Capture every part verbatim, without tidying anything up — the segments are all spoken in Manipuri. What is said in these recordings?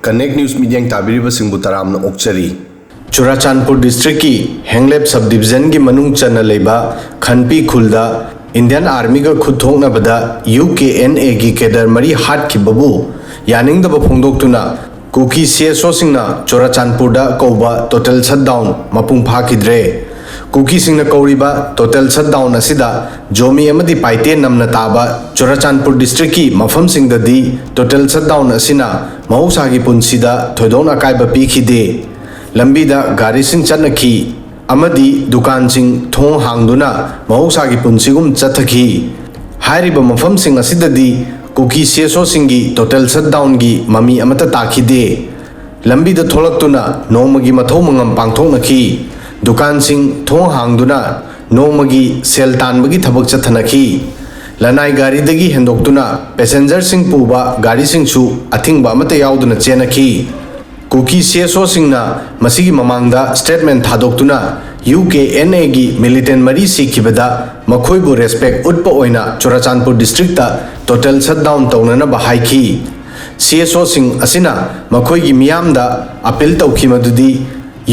Connect News ꯃꯤꯠꯌꯦꯡ ꯇꯥꯕꯤꯔꯤꯕꯁꯤꯡꯕꯨ ꯇꯔꯥꯝꯅ ꯑꯣꯛꯆꯔꯤ꯫ ꯆꯨꯔꯥꯆꯥꯟꯄꯨꯔ ꯗꯤꯁꯇ꯭ꯔꯤꯛꯀꯤ ꯍꯦꯡꯂꯦꯞ ꯁꯕ ꯗꯤꯕꯤꯖꯟꯒꯤ ꯃꯅꯨꯡ ꯆꯟꯅ ꯂꯩꯕ ꯈꯟꯄꯤ ꯈꯨꯜꯗ ꯏꯟꯗꯤꯌꯟ ꯑꯥꯔꯃꯤꯒ ꯈꯨꯠ ꯊꯣꯛꯅꯕꯗ ꯌꯨ ꯀꯦ ꯑꯦꯟ ꯑꯦꯒꯤ ꯀꯦꯗꯔ ꯃꯔꯤ ꯍꯥꯠꯈꯤꯕꯕꯨ ꯌꯥꯅꯤꯡꯗꯕ ꯐꯣꯡꯗꯣꯛꯇꯨꯅ ꯀꯨꯀꯤ ꯁꯤ ꯑꯦꯁ ꯑꯣꯁꯤꯡꯅ ꯆꯨꯔꯥꯆꯥꯟꯄꯨꯔꯗ ꯀꯧꯕ ꯇꯣꯇꯦꯜ ꯁꯠꯗꯥꯎꯟ ꯃꯄꯨꯡ ꯐꯥꯈꯤꯗ꯭ꯔꯦ꯫ ꯀꯨꯀꯤꯁꯤꯡꯅ ꯀꯧꯔꯤꯕ ꯇꯣꯇꯦꯜ ꯁꯠꯗꯥꯎꯟ ꯑꯁꯤꯗ ꯖꯣꯃꯤ ꯑꯃꯗꯤ ꯄꯥꯏꯇꯦ ꯅꯝꯅ ꯇꯥꯕ ꯆꯨꯔꯥꯆꯥꯟꯄꯨꯔ ꯗꯤꯁꯇ꯭ꯔꯤꯛꯀꯤ ꯃꯐꯝꯁꯤꯡꯗꯗꯤ ꯇꯣꯇꯦꯜ ꯁꯠꯗꯥꯎꯟ ꯑꯁꯤꯅ ꯃꯍꯧꯁꯥꯒꯤ ꯄꯨꯟꯁꯤꯗ ꯊꯣꯏꯗꯣꯛꯅ ꯑꯀꯥꯏꯕ ꯄꯤꯈꯤꯗꯦ꯫ ꯂꯝꯕꯤꯗ ꯒꯥꯔꯤꯁꯤꯡ ꯆꯠꯅꯈꯤ ꯑꯃꯗꯤ ꯗꯨꯀꯥꯟꯁꯤꯡ ꯊꯣꯡ ꯍꯥꯡꯗꯨꯅ ꯃꯍꯧꯁꯥꯒꯤ ꯄꯨꯟꯁꯤꯒꯨꯝ ꯆꯠꯊꯈꯤ꯫ ꯍꯥꯏꯔꯤꯕ ꯃꯐꯝꯁꯤꯡ ꯑꯁꯤꯗꯗꯤ ꯀꯨꯀꯤ ꯁꯤ ꯑꯦꯁ ꯑꯣꯁꯤꯡꯒꯤ ꯇꯣꯇꯦꯜ ꯁꯠꯗꯥꯎꯟꯒꯤ ꯃꯃꯤ ꯑꯃꯠꯇ ꯇꯥꯈꯤꯗꯦ꯫ ꯂꯝꯕꯤꯗ ꯊꯣꯛꯂꯛꯇꯨꯅ ꯅꯣꯡꯃꯒꯤ ꯃꯊꯧ ꯃꯉꯝ ꯄꯥꯡꯊꯣꯛꯅꯈꯤ꯫ ꯗꯨꯀꯥꯟꯁꯤꯡ ꯊꯣꯡ ꯍꯥꯡꯗꯨꯅ ꯅꯣꯡꯃꯒꯤ ꯁꯦꯜ ꯇꯥꯟꯕꯒꯤ ꯊꯕꯛ ꯆꯠꯊꯅꯈꯤ꯫ ꯂꯅꯥꯏ ꯒꯥꯔꯤꯗꯒꯤ ꯍꯦꯟꯗꯣꯛꯇꯨꯅ ꯄꯦꯁꯦꯟꯖꯔꯁꯤꯡ ꯄꯨꯕ ꯒꯥꯔꯤꯁꯤꯡꯁꯨ ꯑꯊꯤꯡꯕ ꯑꯃꯠꯇ ꯌꯥꯎꯗꯅ ꯆꯦꯟꯅꯈꯤ꯫ ꯀꯨꯀꯤ ꯁꯤ ꯑꯦꯁ ꯑꯣꯁꯤꯡꯅ ꯃꯁꯤꯒꯤ ꯃꯃꯥꯡꯗ ꯁ꯭ꯇꯦꯠꯃꯦꯟ ꯊꯥꯗꯣꯛꯇꯨꯅ ꯌꯨ ꯀꯦ ꯑꯦꯟ ꯑꯦꯒꯤ ꯃꯤꯂꯤꯇꯦꯟ ꯃꯔꯤ ꯁꯤꯈꯤꯕꯗ ꯃꯈꯣꯏꯕꯨ ꯔꯦꯁꯄꯦꯛ ꯎꯠꯄ ꯑꯣꯏꯅ ꯆꯨꯔꯥꯆꯥꯟꯄꯨꯔ ꯗꯤꯁꯇ꯭ꯔꯤꯛꯇ ꯇꯣꯇꯦꯜ ꯁꯠꯗꯥꯎꯟ ꯇꯧꯅꯅꯕ ꯍꯥꯏꯈꯤ꯫ ꯁꯤ ꯑꯦꯁ ꯑꯣꯁꯤꯡ ꯑꯁꯤꯅ ꯃꯈꯣꯏꯒꯤ ꯃꯤꯌꯥꯝꯗ ꯑꯄꯤꯜ ꯇꯧꯈꯤ ꯃꯗꯨꯗꯤ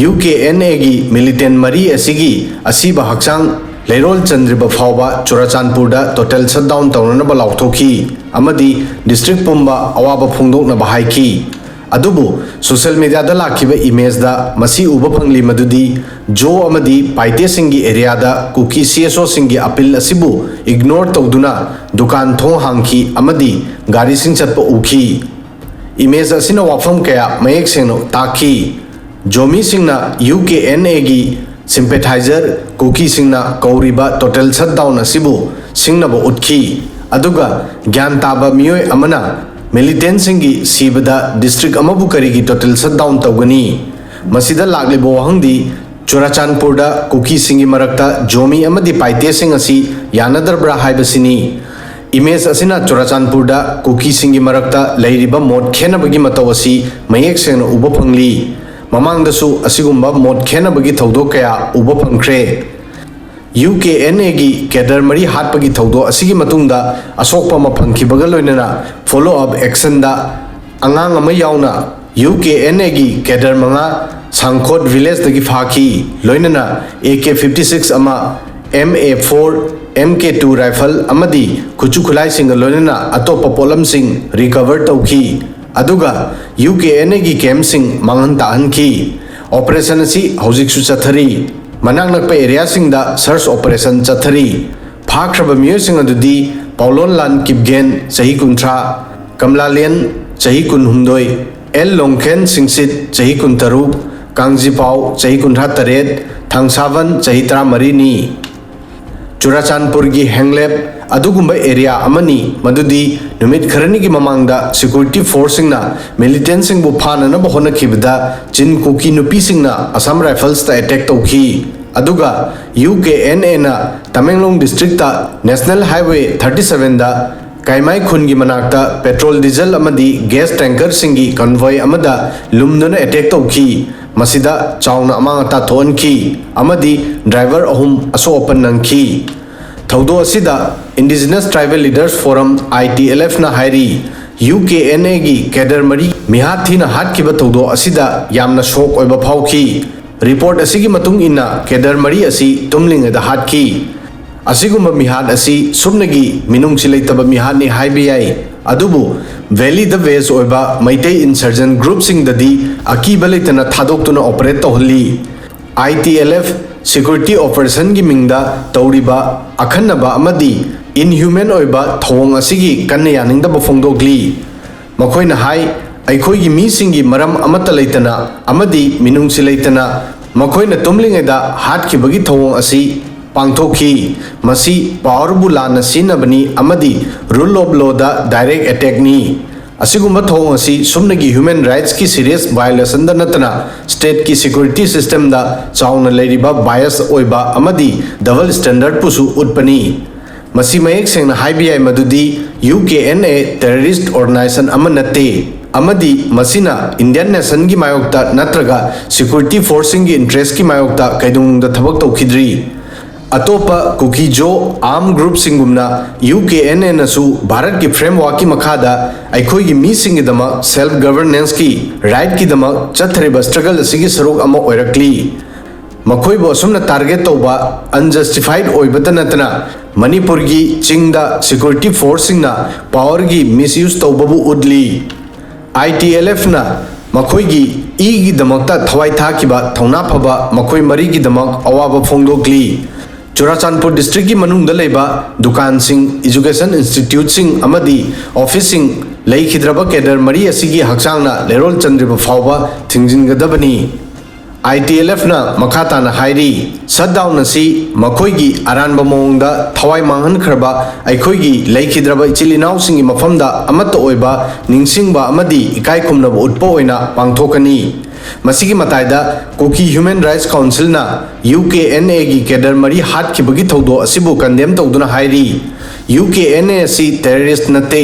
ꯌꯨ ꯀꯦ ꯑꯦꯟ ꯑꯦꯒꯤ ꯃꯤꯂꯤꯇꯦꯟ ꯃꯔꯤ ꯑꯁꯤꯒꯤ ꯑꯁꯤꯕ ꯍꯛꯆꯥꯡ ꯂꯩꯔꯣꯜ ꯆꯟꯗ꯭ꯔꯤꯕ ꯐꯥꯎꯕ ꯆꯨꯔꯥꯆꯥꯟꯄꯨꯔꯗ ꯇꯣꯇꯦꯜ ꯁꯠꯗꯥꯎꯟ ꯇꯧꯅꯅꯕ ꯂꯥꯎꯊꯣꯛꯈꯤ ꯑꯃꯗꯤ ꯗꯤꯁꯇ꯭ꯔꯤꯛ ꯄꯨꯝꯕ ꯑꯋꯥꯕ ꯐꯣꯡꯗꯣꯛꯅꯕ ꯍꯥꯏꯈꯤ꯫ ꯑꯗꯨꯕꯨ ꯁꯣꯁꯤꯌꯦꯜ ꯃꯤꯗꯤꯌꯥꯗ ꯂꯥꯛꯈꯤꯕ ꯏꯃꯦꯖꯗ ꯃꯁꯤ ꯎꯕ ꯐꯪꯂꯤ ꯃꯗꯨꯗꯤ ꯖꯣ ꯑꯃꯗꯤ ꯄꯥꯏꯇꯦꯁꯤꯡꯒꯤ ꯑꯦꯔꯤꯌꯥꯗ ꯀꯨꯀꯤ ꯁꯤ ꯑꯦꯁ ꯑꯣꯁꯤꯡꯒꯤ ꯑꯄꯤꯜ ꯑꯁꯤꯕꯨ ꯏꯒꯅꯣꯔ ꯇꯧꯗꯨꯅ ꯗꯨꯀꯥꯟ ꯊꯣꯡ ꯍꯥꯡꯈꯤ ꯑꯃꯗꯤ ꯒꯥꯔꯤꯁꯤꯡ ꯆꯠꯄ ꯎꯈꯤ꯫ ꯏꯃꯦꯖ ꯑꯁꯤꯅ ꯋꯥꯐꯝ ꯀꯌꯥ ꯃꯌꯦꯛ ꯁꯦꯡꯅ ꯇꯥꯛꯈꯤ꯫ ꯖꯣꯃꯤꯁꯤꯡꯅ ꯌꯨ ꯀꯦ ꯑꯦꯟ ꯑꯦꯒꯤ ꯁꯤꯝꯄꯦꯊꯥꯏꯖꯔ ꯀꯨꯀꯤꯁꯤꯡꯅ ꯀꯧꯔꯤꯕ ꯇꯣꯇꯦꯜ ꯁꯠꯗꯥꯎꯟ ꯑꯁꯤꯕꯨ ꯁꯤꯡꯅꯕ ꯎꯠꯈꯤ꯫ ꯑꯗꯨꯒ ꯒ꯭ꯌꯥꯟ ꯇꯥꯕ ꯃꯤꯑꯣꯏ ꯑꯃꯅ ꯃꯤꯂꯤꯇꯦꯟꯁꯤꯡꯒꯤ ꯁꯤꯕꯗ ꯗꯤꯁꯇ꯭ꯔꯤꯛ ꯑꯃꯕꯨ ꯀꯔꯤꯒꯤ ꯇꯣꯇꯦꯜ ꯁꯠꯗꯥꯎꯟ ꯇꯧꯒꯅꯤ? ꯃꯁꯤꯗ ꯂꯥꯛꯂꯤꯕ ꯋꯥꯍꯪꯗꯤ ꯆꯨꯔꯥꯆꯥꯟꯄꯨꯔꯗ ꯀꯨꯀꯤꯁꯤꯡꯒꯤ ꯃꯔꯛꯇ ꯖꯣꯃꯤ ꯑꯃꯗꯤ ꯄꯥꯏꯇꯦꯁꯤꯡ ꯑꯁꯤ ꯌꯥꯅꯗ꯭ꯔꯕ꯭ꯔꯥ ꯍꯥꯏꯕꯁꯤꯅꯤ꯫ ꯏꯃꯦꯖ ꯑꯁꯤꯅ ꯆꯨꯔꯥꯆꯥꯟꯄꯨꯔꯗ ꯀꯨꯀꯤꯁꯤꯡꯒꯤ ꯃꯔꯛꯇ ꯂꯩꯔꯤꯕ ꯃꯣꯠ ꯈꯦꯟꯅꯕꯒꯤ ꯃꯇꯧ ꯑꯁꯤ ꯃꯌꯦꯛ ꯁꯦꯡꯅ ꯎꯕ ꯐꯪꯂꯤ꯫ ꯃꯃꯥꯡꯗꯁꯨ ꯑꯁꯤꯒꯨꯝꯕ ꯃꯣꯠ ꯈꯦꯟꯅꯕꯒꯤ ꯊꯧꯗꯣꯛ ꯀꯌꯥ ꯎꯕ ꯐꯪꯈ꯭ꯔꯦ꯫ ꯌꯨ ꯀꯦ ꯑꯦꯟ ꯑꯦꯒꯤ ꯀꯦꯗꯔ ꯃꯔꯤ ꯍꯥꯠꯄꯒꯤ ꯊꯧꯗꯣꯛ ꯑꯁꯤꯒꯤ ꯃꯇꯨꯡꯗ ꯑꯁꯣꯛꯄ ꯑꯃ ꯐꯪꯈꯤꯕꯒ ꯂꯣꯏꯅꯅ ꯐꯣꯂꯣ ꯑꯞ ꯑꯦꯛꯁꯟꯗ ꯑꯉꯥꯡ ꯑꯃ ꯌꯥꯎꯅ ꯌꯨ ꯀꯦ ꯑꯦꯟ ꯑꯦꯒꯤ ꯀꯦꯗꯔ ꯃꯉꯥ ꯁꯥꯡꯈꯣꯠ ꯚꯤꯂꯦꯖꯇꯒꯤ ꯐꯥꯈꯤ, ꯂꯣꯏꯅꯅ ꯑꯦ ꯀꯦ ꯐꯤꯐꯇꯤ ꯁꯤꯛꯁ ꯑꯃ, M A four, M K two rifle ꯑꯃꯗꯤ ꯈꯨꯠꯁꯨ ꯈꯨꯠꯂꯥꯏꯁꯤꯡꯒ ꯂꯣꯏꯅꯅ ꯑꯇꯣꯞꯄ ꯄꯣꯠꯂꯝꯁꯤꯡ ꯔꯤꯀꯚꯔ ꯇꯧꯈꯤ꯫ ꯑꯗꯨꯒ ꯌꯨ ꯀꯦ ꯑꯦꯟ ꯑꯦꯒꯤ ꯀꯦꯝꯞꯁꯤꯡ ꯃꯥꯡꯍꯟ ꯇꯥꯛꯍꯟꯈꯤ꯫ ꯑꯣꯄꯔꯦꯁꯟ ꯑꯁꯤ ꯍꯧꯖꯤꯛꯁꯨ ꯆꯠꯊꯔꯤ꯫ ꯃꯅꯥꯛ ꯅꯛꯄ ꯑꯦꯔꯤꯌꯥꯁꯤꯡꯗ ꯁꯔꯆ ꯑꯣꯄꯔꯦꯁꯟ ꯆꯠꯊꯔꯤ꯫ ꯐꯥꯈ꯭ꯔꯕ ꯃꯤꯑꯣꯏꯁꯤꯡ ꯑꯗꯨꯗꯤ ꯄꯥꯎꯂꯣꯟꯂꯥꯟ ꯀꯤꯞꯒꯦꯟ, ꯆꯍꯤ ꯀꯨꯟꯊ꯭ꯔꯥ, ꯀꯃꯂꯥꯂꯦꯟ, ꯆꯍꯤ ꯀꯨꯟꯍꯨꯝꯗꯣꯏ, ꯑꯦꯜ ꯂꯣꯡꯈꯦꯟ ꯁꯤꯡꯁꯤꯠ, ꯆꯍꯤ ꯀꯨꯟꯇꯔꯨꯛ, ꯀꯥꯡꯖꯤꯄꯥꯎ, ꯆꯍꯤ ꯀꯨꯟꯊ꯭ꯔꯥ ꯇꯔꯦꯠ, ꯊꯥꯡꯁꯥꯕꯟ, ꯆꯍꯤ ꯇꯔꯥꯃꯔꯤꯅꯤ꯫ ꯆꯨꯔꯥꯆꯥꯟꯄꯨꯔꯒꯤ ꯍꯦꯡꯂꯦꯞ ꯑꯗꯨꯒꯨꯝꯕ ꯑꯦꯔꯤꯌꯥ ꯑꯃꯅꯤ, ꯃꯗꯨꯗꯤ ꯅꯨꯃꯤꯠ ꯈꯔꯅꯤꯒꯤ ꯃꯃꯥꯡꯗ ꯁꯦꯀ꯭ꯌꯨꯔꯤꯇꯤ ꯐꯣꯔꯁꯁꯤꯡꯅ ꯃꯤꯂꯤꯇꯦꯟꯁꯤꯡꯕꯨ ꯐꯥꯅꯅꯕ ꯍꯣꯠꯅꯈꯤꯕꯗ ꯆꯤꯟ ꯀꯨꯀꯤ ꯅꯨꯄꯤꯁꯤꯡꯅ ꯑꯁꯥꯝ ꯔꯥꯏꯐꯜꯁꯇ ꯑꯦꯇꯦꯛ ꯇꯧꯈꯤ꯫ ꯑꯗꯨꯒ ꯌꯨ ꯀꯦ ꯑꯦꯟ ꯑꯦꯅ ꯇꯃꯦꯡꯂꯣꯡ ꯗꯤꯁꯇ꯭ꯔꯤꯛꯇ ꯅꯦꯁꯅꯦꯜ ꯍꯥꯏꯋꯦ ꯊꯥꯔꯇꯤ ꯁꯚꯦꯟꯗ ꯀꯥꯏꯃꯥꯏ ꯈꯨꯟꯒꯤ ꯃꯅꯥꯛꯇ ꯄꯦꯇ꯭ꯔꯣꯜ, ꯗꯤꯖꯜ ꯑꯃꯗꯤ ꯒ꯭ꯌꯥꯁ ꯇꯦꯡꯀꯔꯁꯤꯡꯒꯤ ꯀꯟꯚꯣꯏ ꯑꯃꯗ ꯂꯨꯝꯗꯨꯅ ꯑꯦꯇꯦꯛ ꯇꯧꯈꯤ꯫ ꯃꯁꯤꯗ ꯆꯥꯎꯅ ꯑꯃꯥꯡ ꯑꯇꯥ ꯊꯣꯛꯍꯟꯈꯤ ꯑꯃꯗꯤ ꯗ꯭ꯔꯥꯏꯚꯔ ꯑꯍꯨꯝ ꯑꯁꯣꯛ ꯑꯄꯟ ꯅꯪꯈꯤ꯫ ꯊꯧꯗꯣꯛ ꯑꯁꯤꯗ ꯏꯟꯗꯤꯖꯤꯅꯁ ꯇ꯭ꯔꯥꯏꯕꯦꯜ ꯂꯤꯗꯔꯁ ꯐꯣꯔꯝ, ꯑꯥꯏ ꯇꯤ ꯑꯦꯜ ꯑꯦꯐꯅ ꯍꯥꯏꯔꯤ, ꯌꯨ ꯀꯦ ꯑꯦꯟ ꯑꯦꯒꯤ ꯀꯦꯗꯔ ꯃꯔꯤ ꯃꯤꯍꯥꯠ ꯊꯤꯅ ꯍꯥꯠꯈꯤꯕ ꯊꯧꯗꯣꯛ ꯑꯁꯤꯗ ꯌꯥꯝꯅ ꯁꯣꯛ ꯑꯣꯏꯕ ꯐꯥꯎꯈꯤ꯫ ꯔꯤꯄꯣꯔꯠ ꯑꯁꯤꯒꯤ ꯃꯇꯨꯡ ꯏꯟꯅ, ꯀꯦꯗꯔ ꯃꯔꯤ ꯑꯁꯤ ꯇꯨꯝꯂꯤꯉꯩꯗ ꯍꯥꯠꯈꯤ꯫ ꯑꯁꯤꯒꯨꯝꯕ ꯃꯤꯍꯥꯠ ꯑꯁꯤ ꯁꯨꯞꯅꯒꯤ ꯃꯤꯅꯨꯡꯁꯤ ꯂꯩꯇꯕ ꯃꯤꯍꯥꯠꯅꯤ ꯍꯥꯏꯕ ꯌꯥꯏ, ꯑꯗꯨꯕꯨ ꯚꯦꯂꯤꯗ ꯕꯦꯁ ꯑꯣꯏꯕ ꯃꯩꯇꯩ ꯏꯟꯁꯔꯖꯦꯟ ꯒ꯭ꯔꯨꯞꯁꯤꯡꯗꯗꯤ ꯑꯀꯤꯕ ꯂꯩꯇꯅ ꯊꯥꯗꯣꯛꯇꯨꯅ ꯑꯣꯄꯔꯦꯠ ꯇꯧꯍꯜꯂꯤ꯫ ꯑꯥꯏ ꯇꯤ ꯑꯦꯜ ꯑꯦꯐ ꯁꯦꯀ꯭ꯌꯨꯔꯤꯇꯤ ꯑꯣꯄꯔꯦꯁꯟꯒꯤ ꯃꯤꯡꯗ ꯇꯧꯔꯤꯕ ꯑꯈꯟꯅꯕ ꯑꯃꯗꯤ ꯏꯟꯍ꯭ꯌꯨꯃꯦꯟ ꯑꯣꯏꯕ ꯊꯧꯑꯣꯡ ꯑꯁꯤꯒꯤ ꯀꯟꯅ ꯌꯥꯅꯤꯡꯗꯕ ꯐꯣꯡꯗꯣꯛꯂꯤ꯫ ꯃꯈꯣꯏꯅ ꯍꯥꯏ, ꯑꯩꯈꯣꯏꯒꯤ ꯃꯤꯁꯤꯡꯒꯤ ꯃꯔꯝ ꯑꯃꯠꯇ ꯂꯩꯇꯅ ꯑꯃꯗꯤ ꯃꯤꯅꯨꯡꯁꯤ ꯂꯩꯇꯅ ꯃꯈꯣꯏꯅ ꯇꯨꯝꯂꯤꯉꯩꯗ ꯍꯥꯠꯈꯤꯕꯒꯤ ꯊꯧꯑꯣꯡ ꯑꯁꯤ ꯄꯥꯡꯊꯣꯛꯈꯤ꯫ ꯃꯁꯤ ꯄꯥꯋꯔꯕꯨ ꯂꯥꯟꯅ ꯁꯤꯖꯤꯟꯅꯕꯅꯤ ꯑꯃꯗꯤ ꯔꯨꯜ ꯑꯣꯐ ꯂꯣꯗ ꯗꯥꯏꯔꯦꯛ ꯑꯦꯇꯦꯛꯅꯤ꯫ ꯑꯁꯤꯒꯨꯝꯕ ꯊꯧꯑꯣꯡ ꯑꯁꯤ ꯁꯨꯞꯅꯒꯤ ꯍ꯭ꯌꯨꯃꯦꯟ ꯔꯥꯏꯠꯁꯀꯤ ꯁꯤꯔꯤꯌꯁ ꯚꯥꯏꯑꯣꯂꯦꯁꯟꯗ ꯅꯠꯇꯅ ꯁ꯭ꯇꯦꯠꯀꯤ ꯁꯦꯀ꯭ꯌꯨꯔꯤꯇꯤ ꯁꯤꯁꯇꯦꯝꯗ ꯆꯥꯎꯅ ꯂꯩꯔꯤꯕ ꯕꯥꯏꯑꯁ ꯑꯣꯏꯕ ꯑꯃꯗꯤ ꯗꯕꯜ ꯁ꯭ꯇꯦꯟꯗꯔꯗꯄꯨꯁꯨ ꯎꯠꯄꯅꯤ꯫ ꯃꯁꯤ ꯃꯌꯦꯛ ꯁꯦꯡꯅ ꯍꯥꯏꯕ ꯌꯥꯏ ꯃꯗꯨꯗꯤ U K N A terrorist organisation ꯑꯃ ꯅꯠꯇꯦ ꯑꯃꯗꯤ ꯃꯁꯤꯅ ꯏꯟꯗꯤꯌꯟ ꯅꯦꯁꯟꯒꯤ ꯃꯥꯌꯣꯛꯇ ꯅꯠꯇ꯭ꯔꯒ ꯁꯦꯀ꯭ꯌꯨꯔꯤꯇꯤ ꯐꯣꯔꯁꯁꯤꯡꯒꯤ ꯏꯟꯇꯔꯦꯁ꯭ꯠꯀꯤ ꯃꯥꯌꯣꯛꯇ ꯀꯩꯗꯧꯅꯨꯡꯗ ꯊꯕꯛ ꯇꯧꯈꯤꯗ꯭ꯔꯤ꯫ ꯑꯇꯣꯞꯄ ꯀꯨꯀꯤ ꯖꯣ ꯑꯥꯔꯝ ꯒ꯭ꯔꯨꯞꯁꯤꯡꯒꯨꯝꯅ ꯌꯨ ꯀꯦ ꯑꯦꯟ ꯑꯦꯅꯁꯨ ꯚꯥꯔꯠꯀꯤ ꯐ꯭ꯔꯦꯝꯋꯥꯔꯛꯀꯤ ꯃꯈꯥꯗ ꯑꯩꯈꯣꯏꯒꯤ ꯃꯤꯁꯤꯡꯒꯤꯗꯃꯛ ꯁꯦꯜꯐ ꯒꯚꯔꯅꯦꯟꯁꯀꯤ ꯔꯥꯏꯠꯀꯤꯗꯃꯛ ꯆꯠꯊꯔꯤꯕ ꯁ꯭ꯇ꯭ꯔꯒꯜ ꯑꯁꯤꯒꯤ ꯁꯔꯨꯛ ꯑꯃ ꯑꯣꯏꯔꯛꯂꯤ꯫ ꯃꯈꯣꯏꯕꯨ ꯑꯁꯨꯝꯅ ꯇꯥꯔꯒꯦꯠ ꯇꯧꯕ ꯑꯟꯖꯁꯇꯤꯐꯥꯏꯗ ꯑꯣꯏꯕꯇ ꯅꯠꯇꯅ ꯃꯅꯤꯄꯨꯔꯒꯤ ꯆꯤꯡꯗ ꯁꯦꯀ꯭ꯌꯨꯔꯤꯇꯤ ꯐꯣꯔꯁꯁꯤꯡꯅ ꯄꯥꯋꯔꯒꯤ ꯃꯤꯁꯌꯨꯁ ꯇꯧꯕꯕꯨ ꯎꯠꯂꯤ꯫ ꯑꯥꯏ ꯇꯤ ꯑꯦꯜ ꯑꯦꯐꯅ ꯃꯈꯣꯏꯒꯤ ꯏꯒꯤꯗꯃꯛꯇ ꯊꯋꯥꯏ ꯊꯥꯈꯤꯕ ꯊꯧꯅꯥ ꯐꯕ ꯃꯈꯣꯏ ꯃꯔꯤꯒꯤꯗꯃꯛ ꯑꯋꯥꯕ ꯐꯣꯡꯗꯣꯛꯂꯤ꯫ ꯆꯨꯔꯥꯆꯥꯟꯄꯨꯔ ꯗꯤꯁꯇ꯭ꯔꯤꯛꯀꯤ ꯃꯅꯨꯡꯗ ꯂꯩꯕ ꯗꯨꯀꯥꯟꯁꯤꯡ, ꯏꯖꯨꯀꯦꯁꯟ ꯏꯟꯁꯇꯤꯇ꯭ꯌꯨꯠꯁꯤꯡ ꯑꯃꯗꯤ ꯑꯣꯐꯤꯁꯁꯤꯡ ꯂꯩꯈꯤꯗ꯭ꯔꯕ ꯀꯦꯗꯔ ꯃꯔꯤ ꯑꯁꯤꯒꯤ ꯍꯛꯆꯥꯡꯅ ꯂꯩꯔꯣꯜ ꯆꯟꯗ꯭ꯔꯤꯕ ꯐꯥꯎꯕ ꯊꯤꯡꯖꯤꯟꯒꯗꯕꯅꯤ꯫ ꯑꯥꯏ ꯇꯤ ꯑꯦꯜ ꯑꯦꯐꯅ ꯃꯈꯥ ꯇꯥꯅ ꯍꯥꯏꯔꯤ, ꯁꯠꯗꯥꯎꯟ ꯑꯁꯤ ꯃꯈꯣꯏꯒꯤ ꯑꯔꯥꯟꯕ ꯃꯑꯣꯡꯗ ꯊꯋꯥꯏ ꯃꯥꯡꯍꯟꯈ꯭ꯔꯕ ꯑꯩꯈꯣꯏꯒꯤ ꯂꯩꯈꯤꯗ꯭ꯔꯕ ꯏꯆꯤꯜ ꯏꯅꯥꯎꯁꯤꯡꯒꯤ ꯃꯐꯝꯗ ꯑꯃꯠꯇ ꯑꯣꯏꯕ ꯅꯤꯡꯁꯤꯡꯕ ꯑꯃꯗꯤ ꯏꯀꯥꯏ ꯈꯨꯝꯅꯕ ꯎꯠꯄ ꯑꯣꯏꯅ ꯄꯥꯡꯊꯣꯛꯀꯅꯤ꯫ ꯃꯁꯤꯒꯤ ꯃꯇꯥꯏꯗ ꯀꯨꯀꯤ ꯍ꯭ꯌꯨꯃꯦꯟ ꯔꯥꯏꯠꯁ ꯀꯥꯎꯟꯁꯤꯜꯅ ꯌꯨ ꯀꯦ ꯑꯦꯟ ꯑꯦꯒꯤ ꯀꯦꯗꯔ ꯃꯔꯤ ꯍꯥꯠꯈꯤꯕꯒꯤ ꯊꯧꯗꯣꯛ ꯑꯁꯤꯕꯨ ꯀꯟꯗꯦꯝ ꯇꯧꯗꯨꯅ ꯍꯥꯏꯔꯤ, ꯌꯨ ꯀꯦ ꯑꯦꯟ ꯑꯦ ꯑꯁꯤ ꯇꯦꯔꯣꯔꯤꯁ꯭ꯠ ꯅꯠꯇꯦ꯫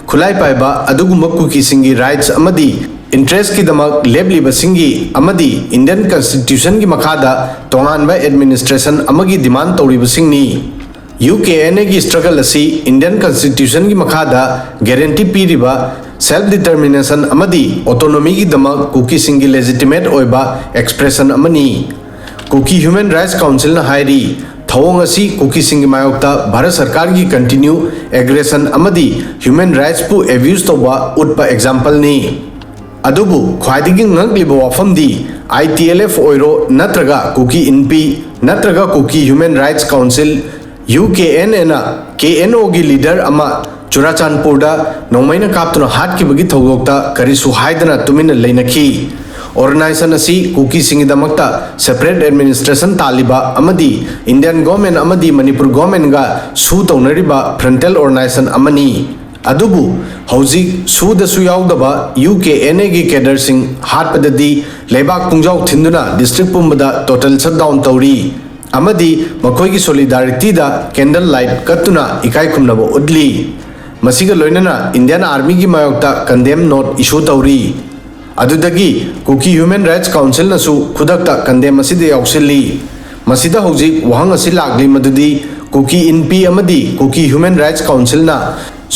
ꯈꯨꯠꯂꯥꯏ ꯄꯥꯏꯕ ꯑꯗꯨꯒꯨꯝꯕ ꯀꯨꯀꯤꯁꯤꯡꯒꯤ ꯔꯥꯏꯠꯁ ꯑꯃꯗꯤ ꯏꯟꯇꯔꯦꯁ꯭ꯠꯀꯤꯗꯃꯛ ꯂꯦꯞꯂꯤꯕꯁꯤꯡꯒꯤ ꯑꯃꯗꯤ ꯏꯟꯗꯤꯌꯟ ꯀꯟꯁꯇꯤꯇ꯭ꯌꯨꯁꯟꯒꯤ ꯃꯈꯥꯗ ꯇꯣꯉꯥꯟꯕ ꯑꯦꯗꯃꯤꯅꯤꯁꯇ꯭ꯔꯦꯁꯟ ꯑꯃꯒꯤ ꯗꯤꯃꯥꯟꯗ ꯇꯧꯔꯤꯕꯁꯤꯡꯅꯤ꯫ ꯌꯨ ꯀꯦ ꯑꯦꯟ ꯑꯦꯒꯤ ꯁ꯭ꯇ꯭ꯔꯒꯜ ꯑꯁꯤ ꯏꯟꯗꯤꯌꯟ ꯀꯟꯁꯇꯤꯇ꯭ꯌꯨꯁꯟꯒꯤ ꯃꯈꯥꯗ ꯒꯦꯔꯦꯟꯇꯤ ꯄꯤꯔꯤꯕ ꯁꯦꯜꯐ ꯗꯤꯇꯔꯃꯤꯅꯦꯁꯟ ꯑꯃꯗꯤ ꯑꯣꯇꯣꯅꯣꯃꯤꯒꯤꯗꯃꯛ ꯀꯨꯀꯤꯁꯤꯡꯒꯤ ꯂꯦꯖꯤꯇꯤꯃꯦꯠ ꯑꯣꯏꯕ ꯑꯦꯛꯁꯄ꯭ꯔꯦꯁꯟ ꯑꯃꯅꯤ꯫ ꯀꯨꯀꯤ ꯍ꯭ꯌꯨꯃꯦꯟ ꯔꯥꯏꯠꯁ ꯀꯥꯎꯟꯁꯤꯜꯅ ꯍꯥꯏꯔꯤ, ꯊꯧꯑꯣꯡ ꯑꯁꯤ ꯀꯨꯀꯤꯁꯤꯡꯒꯤ ꯃꯥꯌꯣꯛꯇ ꯚꯥꯔꯠ ꯁꯔꯀꯥꯔꯒꯤ ꯀꯟꯇꯤꯅ꯭ꯌꯨ ꯑꯦꯒ꯭ꯔꯦꯁꯟ ꯑꯃꯗꯤ ꯍ꯭ꯌꯨꯃꯦꯟ ꯔꯥꯏꯠꯁꯄꯨ ꯑꯦꯕ꯭ꯌꯨꯁ ꯇꯧꯕ ꯎꯠꯄ ꯑꯦꯛꯖꯥꯝꯄꯜꯅꯤ꯫ ꯑꯗꯨꯕꯨ ꯈ꯭ꯋꯥꯏꯗꯒꯤ ꯉꯛꯂꯤꯕ ꯋꯥꯐꯝꯗꯤ, ꯑꯥꯏ ꯇꯤ ꯑꯦꯜ ꯑꯦꯐ ꯑꯣꯏꯔꯣ ꯅꯠꯇ꯭ꯔꯒ ꯀꯨꯀꯤ ꯏꯟꯄꯤ ꯅꯠꯇ꯭ꯔꯒ Kuki human rights council, U K N ꯑꯦꯅ ꯀꯦ ꯑꯦꯟ ꯑꯣꯒꯤ ꯂꯤꯗꯔ ꯑꯃ ꯆꯨꯔꯥꯆꯥꯟꯄꯨꯔꯗ ꯅꯣꯡꯃꯩꯅ ꯀꯥꯞꯇꯨꯅ ꯍꯥꯠꯈꯤꯕꯒꯤ ꯊꯧꯗꯣꯛꯇ ꯀꯔꯤꯁꯨ ꯍꯥꯏꯗꯅ ꯇꯨꯃꯤꯟꯅ ꯂꯩꯅꯈꯤ꯫ ꯑꯣꯔꯒꯅꯥꯏꯖꯦꯁꯟ ꯑꯁꯤ ꯀꯨꯀꯤꯁꯤꯡꯒꯤꯗꯃꯛꯇ ꯁꯦꯄꯔꯦꯠ ꯑꯦꯗꯃꯤꯅꯤꯁꯇ꯭ꯔꯦꯁꯟ ꯇꯥꯜꯂꯤꯕ ꯑꯃꯗꯤ ꯏꯟꯗꯤꯌꯟ ꯒꯣꯔꯃꯦꯟ ꯑꯃꯗꯤ ꯃꯅꯤꯄꯨꯔ ꯒꯣꯔꯃꯦꯟꯒ ꯁꯨ ꯇꯧꯅꯔꯤꯕ ꯐ꯭ꯔꯟꯇꯦꯜ ꯑꯣꯔꯒꯅꯥꯏꯖꯦꯁꯟ ꯑꯃꯅꯤ꯫ ꯑꯗꯨꯕꯨ ꯍꯧꯖꯤꯛ ꯁꯨꯗꯁꯨ ꯌꯥꯎꯗꯕ ꯌꯨ ꯀꯦ ꯑꯦꯟ ꯑꯦꯒꯤ ꯀꯦꯗꯔꯁꯤꯡ ꯍꯥꯠꯄꯗꯗꯤ ꯂꯩꯕꯥꯛ ꯄꯨꯡꯖꯥꯎ ꯊꯤꯟꯗꯨꯅ ꯗꯤꯁꯇ꯭ꯔꯤꯛ ꯄꯨꯝꯕꯗ ꯇꯣꯇꯦꯜ ꯁꯠꯗꯥꯎꯟ ꯇꯧꯔꯤ ꯑꯃꯗꯤ ꯃꯈꯣꯏꯒꯤ ꯁꯣꯂꯤꯗꯥꯔꯤꯇꯤꯗ ꯀꯦꯟꯗꯜ ꯂꯥꯏꯠ ꯀꯠꯇꯨꯅ ꯏꯀꯥꯏ ꯈꯨꯝꯅꯕ ꯎꯠꯂꯤ꯫ ꯃꯁꯤꯒ ꯂꯣꯏꯅꯅ ꯏꯟꯗꯤꯌꯟ ꯑꯥꯔꯃꯤꯒꯤ ꯃꯥꯌꯣꯛꯇ ꯀꯟꯗꯦꯝ ꯅꯣꯠ ꯏꯁꯨ ꯇꯧꯔꯤ꯫ ꯑꯗꯨꯗꯒꯤ ꯀꯨꯀꯤ ꯍ꯭ꯌꯨꯃꯦꯟ ꯔꯥꯏꯠꯁ ꯀꯥꯎꯟꯁꯤꯜꯅꯁꯨ ꯈꯨꯗꯛꯇ ꯀꯟꯗꯦꯝ ꯑꯁꯤꯗ ꯌꯥꯎꯁꯤꯜꯂꯤ꯫ ꯃꯁꯤꯗ ꯍꯧꯖꯤꯛ ꯋꯥꯍꯪ ꯑꯁꯤ ꯂꯥꯛꯂꯤ ꯃꯗꯨꯗꯤ ꯀꯨꯀꯤ ꯏꯟꯄꯤ ꯑꯃꯗꯤ ꯀꯨꯀꯤ ꯍ꯭ꯌꯨꯃꯦꯟ ꯔꯥꯏꯠꯁ ꯀꯥꯎꯟꯁꯤꯜꯅ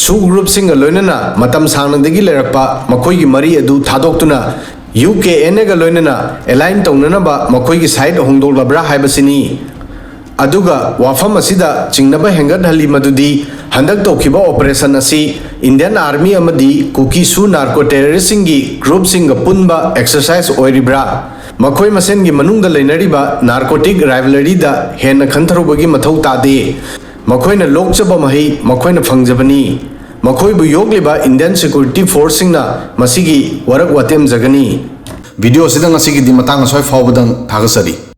ꯁꯨ ꯒ꯭ꯔꯨꯞꯁꯤꯡꯒ ꯂꯣꯏꯅꯅ ꯃꯇꯝ ꯁꯥꯡꯅꯗꯒꯤ ꯂꯩꯔꯛꯄ ꯃꯈꯣꯏꯒꯤ ꯃꯔꯤ ꯑꯗꯨ ꯊꯥꯗꯣꯛꯇꯨꯅ ꯌꯨ ꯀꯦ ꯑꯦꯟ ꯑꯦꯒ ꯂꯣꯏꯅꯅ ꯑꯦꯂꯥꯏꯟ ꯇꯧꯅꯅꯕ ꯃꯈꯣꯏꯒꯤ ꯁꯥꯏꯠ ꯍꯣꯡꯗꯣꯛꯂꯕ꯭ꯔꯥ ꯍꯥꯏꯕꯁꯤꯅꯤ꯫ ꯑꯗꯨꯒ ꯋꯥꯐꯝ ꯑꯁꯤꯗ ꯆꯤꯡꯅꯕ ꯍꯦꯟꯒꯠꯍꯜꯂꯤ ꯃꯗꯨꯗꯤ ꯍꯟꯗꯛ ꯇꯧꯈꯤꯕ ꯑꯣꯄꯔꯦꯁꯟ ꯑꯁꯤ ꯏꯟꯗꯤꯌꯟ ꯑꯥꯔꯃꯤ ꯑꯃꯗꯤ ꯀꯨꯀꯤ ꯁꯨ ꯅꯥꯔꯀꯣ ꯇꯦꯔꯣꯔꯤꯁꯁꯤꯡꯒꯤ ꯒ꯭ꯔꯨꯞꯁꯤꯡꯒ ꯄꯨꯟꯕ ꯑꯦꯛꯁꯔꯁꯥꯏꯁ ꯑꯣꯏꯔꯤꯕ꯭ꯔꯥ? ꯃꯈꯣꯏ ꯃꯁꯦꯟꯒꯤ ꯃꯅꯨꯡꯗ ꯂꯩꯅꯔꯤꯕ ꯅꯥꯔꯀꯣꯇꯤꯛ ꯔꯥꯏꯚꯂꯔꯤꯗ ꯍꯦꯟꯅ ꯈꯟꯊꯔꯨꯕꯒꯤ ꯃꯊꯧ ꯇꯥꯗꯦ꯫ ꯃꯈꯣꯏꯅ ꯂꯣꯛꯆꯕ ꯃꯍꯩ ꯃꯈꯣꯏꯅ ꯐꯪꯖꯕꯅꯤ꯫ ꯃꯈꯣꯏꯕꯨ ꯌꯣꯛꯂꯤꯕ ꯏꯟꯗꯤꯌꯟ ꯁꯦꯀ꯭ꯌꯨꯔꯤꯇꯤ ꯐꯣꯔꯁꯁꯤꯡꯅ ꯃꯁꯤꯒꯤ ꯋꯥꯔꯛ ꯋꯥꯇꯦꯝꯖꯒꯅꯤ꯫ ꯚꯤꯗꯤꯑꯣ ꯑꯁꯤꯗ ꯉꯁꯤꯒꯤꯗꯤ ꯃꯇꯥꯡ ꯑꯁ꯭ꯋꯥꯏ ꯐꯥꯎꯕꯗꯪ ꯊꯥꯒꯠꯆꯔꯤ꯫